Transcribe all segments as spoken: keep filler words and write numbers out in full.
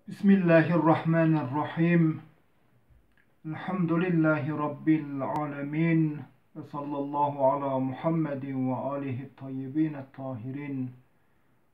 بسم الله الرحمن الرحيم. الحمد لله رب العالمين. وصلى الله على محمد وآله الطيبين الطاهرين.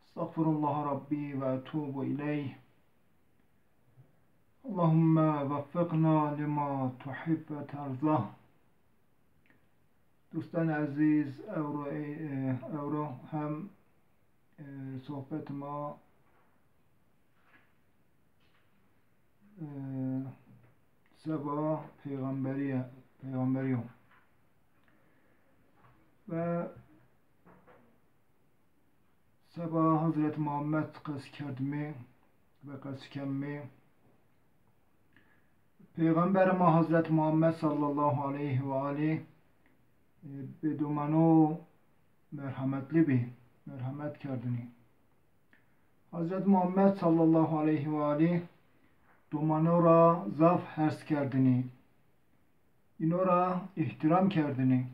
أستغفر الله ربي وأتوب إليه. اللهم وفقنا لما تحب وترضى. دوستان عزیز، ewro, e, ewro hem, e, sohbet ma, e, seba peyxamberîye, peyxamberî yo. Ve seba Hazret Muhammed qes kerdimî ve qes kemî. Peyxamber ma Hazret Muhammed sallallahu aleyhi ve alî, e, bê domano merhametli bî, merhamet kerdinî. Hazret Muhammed sallallahu aleyhi ve alî domano ra zaf hers kerdinî. Îno ra îhtîram kerdinî.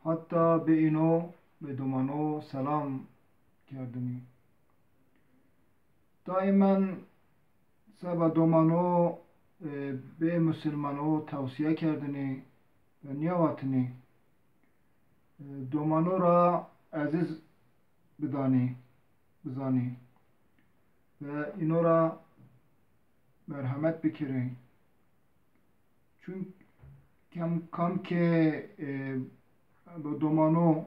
Hatta bê îno, bê domano selam kerdinî. Daimen seba domano, e, bê musilmano tewsîye kerdinî ve nîya vatinî, e, domano ra eziz bidanî, bizanî ve îno ra merhamet bikirî. Çunke kam, kam ke, e, bi domano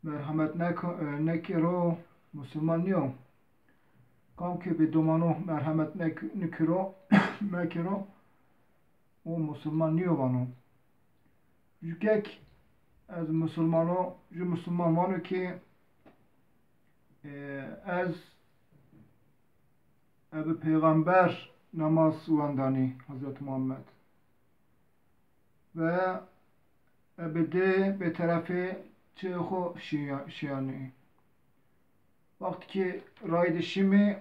merhamet nek-, e, nekero, musilman nîyo. Kam ke bi domano merhamet nek-, nikero, mekero, o musilman nîyo vano. Jukek ez musilman o, ju musilman vano ki, e, ez ebi peyxamber namaz wendanî Hazret Muhammed. Ve ebi di bê terefê çi xo şiya-, şiyanî. Wext ki raydi şimî,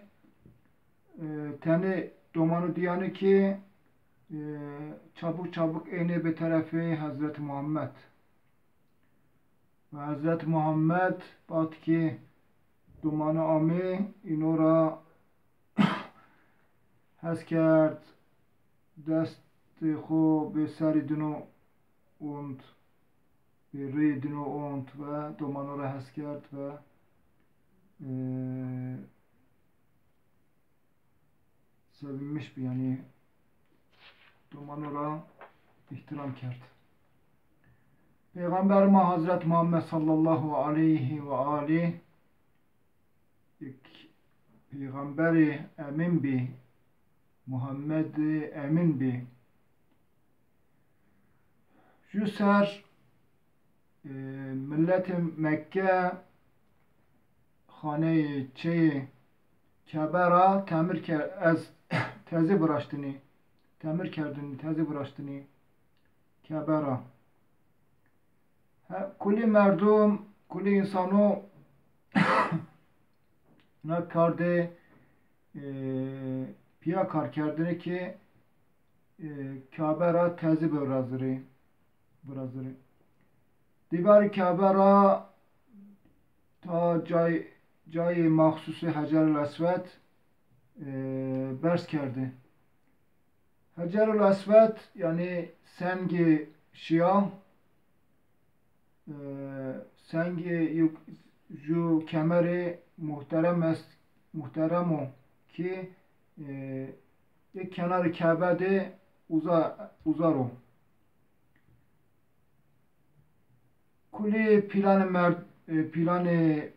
e, tenê domanu diyani ki, e, çabuk çabuk ênê bê terefê Hazret Muhammed. Ve Hazret Muhammed wext ki domanu amê, îno ra hes kerd, destê xo bê serî dino ont, bê rîyê dino ont ve domano ra hes kerd ve, e, sevinmiş bi, yanî domano ra îhtîram kerd. Peyxamber ma Hazret Muhammed sallallahu aleyhi ve alî, ek peyxamberî emîn bî, Muhammed emîn bî. Ju ser, e, milletê Mekke xaneyê çeyê Kebe ra temir ke-, ez tezî viraştinî, temir kerdinî, tezî viraştinî Kebe ra. He, kulî merdum, kulî însano na kardê, e, pîya kar kerdinî ki, e, Kabe ra tezî birazirî, birazirî. Dîvarê Kabe ra ta cay, cayê maxsusê Hecerul Eswed, e, berz kerdî. Hecerul Eswed, yanî sengê şîya, e, sengê yuk-, ju kemerê muhterem est, muhterem o ki, e, yê kenarê Kebe de uza-, uza ro. Kulî pîlanê merd-, e, pîlanê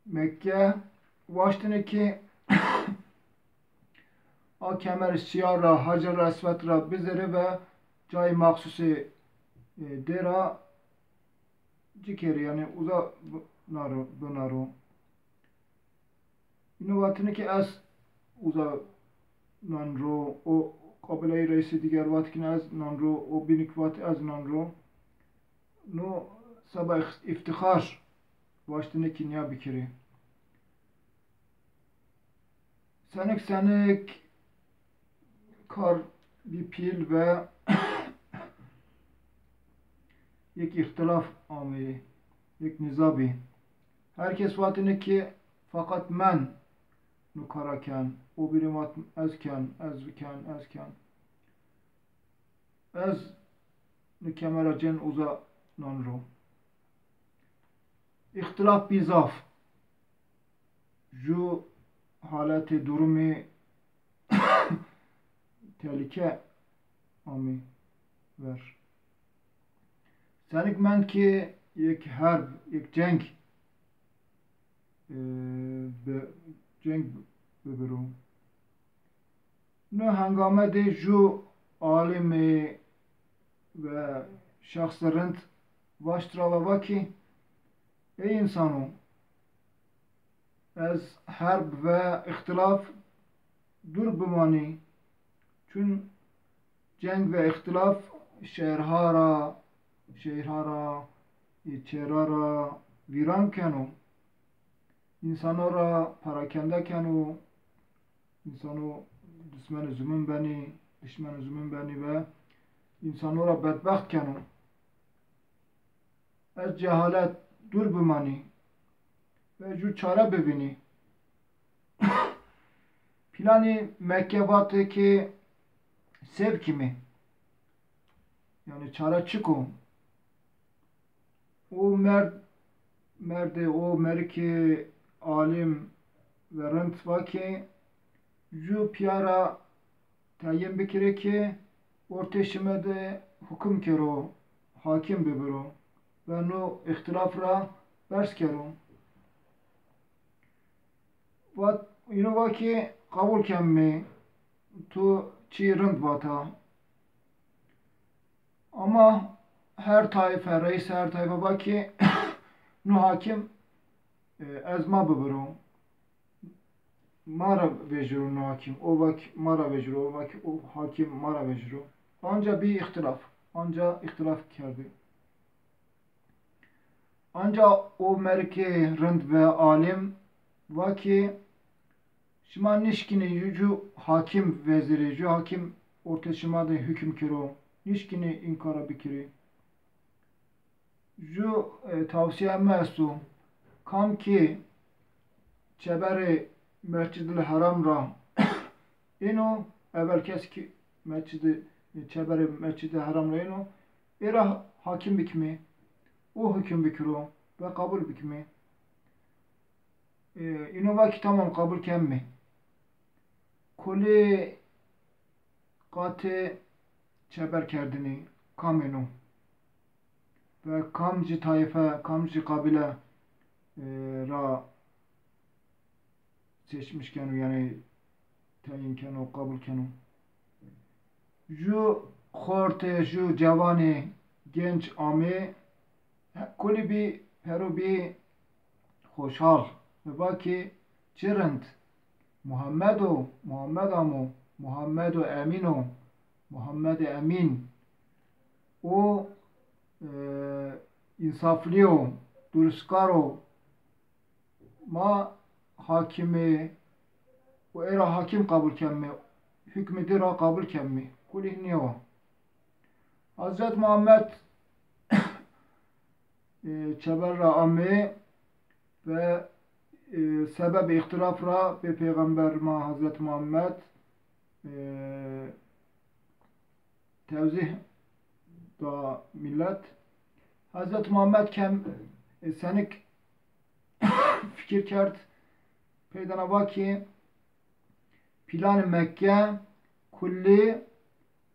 Mekke waştine ki a kemerê şîya ra, Hacer Eswed ra bizerê ve cayê maxsusê, e, dê ra ci kerê, yanî uza bi-, naro, binaro. Îno vatine ki ez uza nan ro, o qabileyê reîsê dîger vat ki ez nan ro, o bînî ki vat ez nan ro. No seba îf-, îftîxar waştine ki nîya bikirê. Senik senik kar bî pîl ve yek îxtîlaf ameyî, yek nîza bî. Her kes vatine ki feqet men nu kara ken. O bîrê vat ez ken, ez ken, ez ken. Ez nu kemera cên uza nan ro. Îxtilaf bî zaf. Ju haletê durumî tehlîke amî ver. Senik mend ki yek herb, yek ceng, e, bi, ceng bibiro. No hengame de ju alimi ve şexsi rind vaşt ra ve va ki, ey însano, ez herb ve îxtilaf dûr bimanî. Çun ceng ve îxtilaf şehrha ra, şehrha ra, e, çêra ra vîran keno. Însano ra perakende keno. Însano dismenê zumîn benî, dişmenê zumîn benî ve însano ra bedbext keno. Ez cehalet dûr bimanî ve ju çare bivînî. Planî Mekke vatê ki se bikîmî? Yanî çare çik o? O merd, merdê o merikê alim ve rind va ki, ju pîya ra teyin bikirê ki ortê şime de hukim kero, hakim bibiro ve no îxtilaf ra berz kero. Vat, îno va ki qebul kemî, tu çî rind vata. Ama her tayfe, reîsê her tayfe va ki no hakim, e, ez ma bibiro. Ma ra vejiro no hakim. O va ki ma ra vejiro, o va ki o hakim ma ra vejiro. Anca bî îxtilaf. Anca îxtilaf kerdî. Anca o merikê rind ve alim va ki şima nişkînî ju, ju hakim vezirî, ju hakim ortê şima de hukm kero. Nişkînî în kara bikirî. Ju, e, tavsîya mi esto. Kam ki çeberê Mescid-il Heram ra êno, evel kes ki mescidi, e, çeberê Mescid-i Heram ra êno, ê ra hakim bikimî, o hukim bikiro ve qebul bikimî. E, îno va ki tamam, qebul kemî. Kulî qatê çeber kerdinî kam êno ve kamcî tayfe, kamcî qabîle, e, ra seçmiş keno, yanî teyin keno, qebul keno. Ju xortê, ju cewanê genc amê, kulî bî, pero bî xoşhal. Va ki, çi rind, Muhammed o, Muhammed amo, Muhammedo Emîn o, Muhammed Emîn. O, e, însaflî yo, durustkar o. Ma hakimî, û ê ra hakim qebul kemî, hukmî di ra qebul kemî. Kulî nîyo. Hezret Muhammed, e, çeber ra amê ve, e, sebebê îxtilaf ra bê peyxember ma Hezret Muhammed, e, tewzîh da milet. Hezret Muhammed kem, e, senik fikir kerd, peyda na va ki, planê Mekke kulî,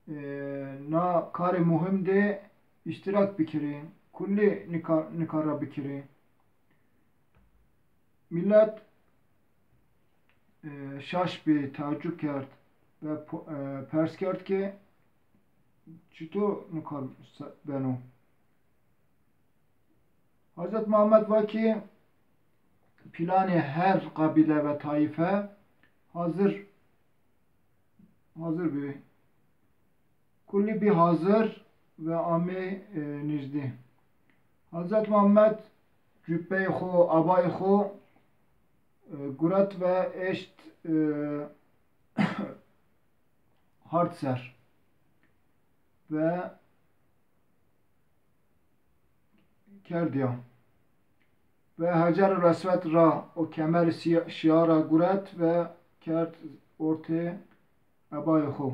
e, na karê muhim de îştîrak bikirî, kulî nika-, nika ra bikirî. Milet, e, şaş bî, teecub kerd ve po-, e, pers kerd ki, çito no kar se-, beno? Hezret Muhammed va ki, planê her qabîle ve tayîfe hazir, hazir bî. Kulî bî hazir ve amê, e, nizdî. Hezret Muhammed cubbeyê xo, abayê xo, e, guret ve eşt, e, hard ser ve kerd ya. Ve Hecer-ul Eswed ra û kemerê sî-, şîya ra guret ve kerd ortê ebayê xo.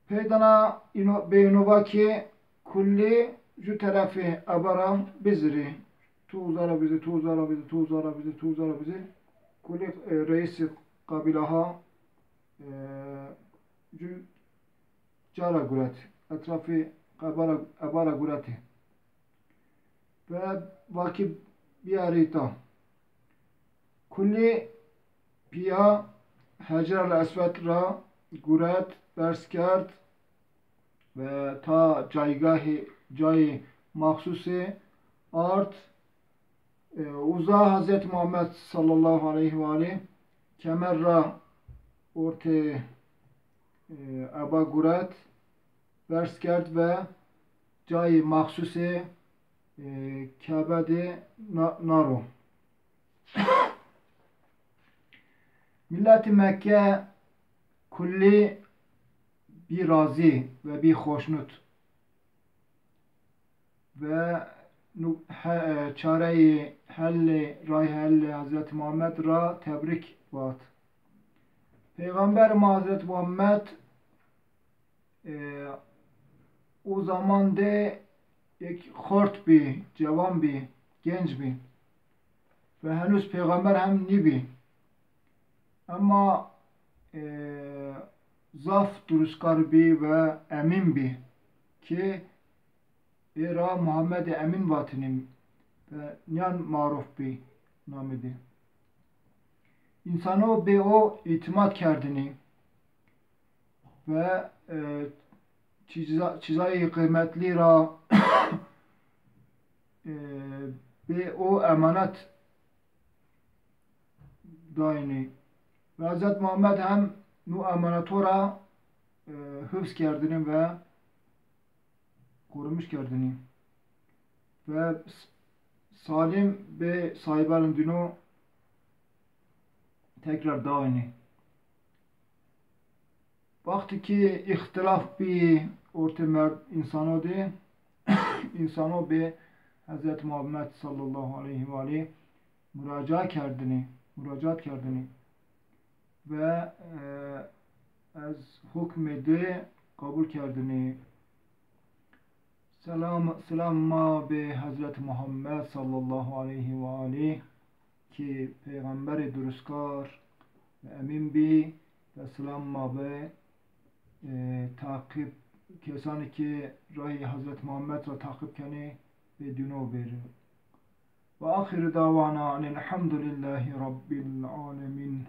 Pey dana ino, bê ino va ki kullî ju terefê eba ra bizirî. Tu uza ra bizî, tu uza ra bizî, tu uza ra bizî, tu uza ra bizî. Kullî, e, reîsî qabîla ha, e, ju ca ra guret. Etrafê eba ra, eba ra guretî. Ve va ki biyarî îta. Kullî pîya Hecer el Eswed ra guret, berz kerd ve ta caygahê, cayê maxsusê ard. E, uza Hazret Muhammed sallallahu aleyhi ve aleyh kemer ra ortê, e, eba guret, berz kerd ve cayê maxsusê, e, Kebe de na-, na ro. Milletî Mekke kullî bî razî ve bî xoşnut. Ve nu-, he-, e, çareyê hellê, ray hellê Hazret Muhammed ra tebrîk vat. Peyxamber ma Hazret Muhammed, e, o zaman de yek xort bî, cewan bî, genc bî. Ve henuz peyxamber hem nîbî. Ema, e, zaf durustkar bî ve emîn bî ki ê ra Muhammedê Emîn vatinî ve nîyan maruf bî namê de. Însano bê o îtîmat kerdinî ve, e, çîza-, çîzayê qîmetlî ra, e, bê o emanet daynî. Ve Hazret Muhammed hem nu emaneto ra, e, hifz kerdinî ve korumuş kerdinî. Ve s-, salim bê sahibanê dîno tekrar daynî. Wextî ki îxtîlaf bî ortê merd-, însano de, însano bê Hezret Muhammed sallallahu aleyhi ve aleyh muraca kerdinî, muracaat kerdinî. Ve, e, ez hukmê de qebul kerdinî. Selam, selam ma bê Hezret Muhammed sallallahu aleyhi ve aleyh ki peyxamberê durustkar ve emîn bî ve selam ma bê, e, taqîb, kesanî ki rayê Hezret Muhammed ra taqîb kenê bê dîno bêrî. Ve axiru dawana enilhamdulîllahî rabbil alemîn.